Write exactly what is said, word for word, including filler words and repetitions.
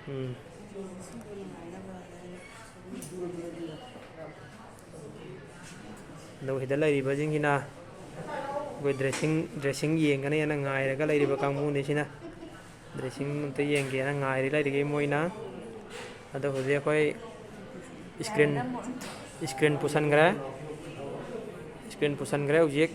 ꯎꯝ꯫ ꯑꯗꯣ ꯁꯤꯗ ꯂꯩꯔꯤꯕꯁꯤꯡꯁꯤꯅ ꯑꯩꯈꯣꯏ dressing, dressing ꯌꯦꯡꯒꯅꯦꯅ ꯉꯥꯏꯔꯒ ꯂꯩꯔꯤꯕ ꯀꯥꯡꯕꯨꯅꯤ ꯁꯤꯅ꯫ Dressing ꯑꯝꯇ ꯌꯦꯡꯒꯦꯅ ꯉꯥꯏꯔꯤ ꯂꯩꯔꯤꯉꯩ ꯃꯣꯏꯅ꯫ ꯑꯗꯣ ꯍꯧꯖꯤꯛ ꯑꯩꯈꯣꯏ screen, screen ꯄꯨꯁꯟꯈ꯭ꯔꯦ꯫ Screen ꯄꯨꯁꯟꯈ꯭ꯔꯦ ꯍꯧꯖꯤꯛ꯫